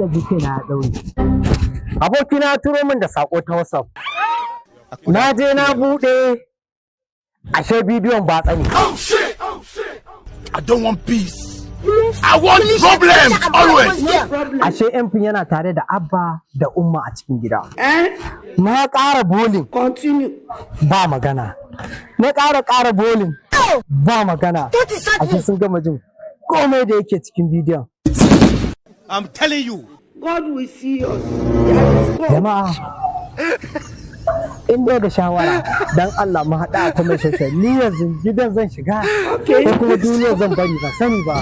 Billahi kai na ya daure. Abokina ya turo min da sako ta WhatsApp. Na je na bude, ashe bidiyon batsa ne. I don't want peace. I want problems always. Ashe yan yana tare da Abba da Umma a cikin gida. Na ƙara volume. Continue. Ba magana. Na ƙara ƙara volume, ba magana. Ashe sun gama jin komai da yake cikin bidiyon. I'm telling you. God will see us. There is God. Jama'a, in dai da shawara, dan Allah mu haɗa a comment section. Ni yanzu gidan zan shiga ko kuma duniyar zan bari, ban sani ba.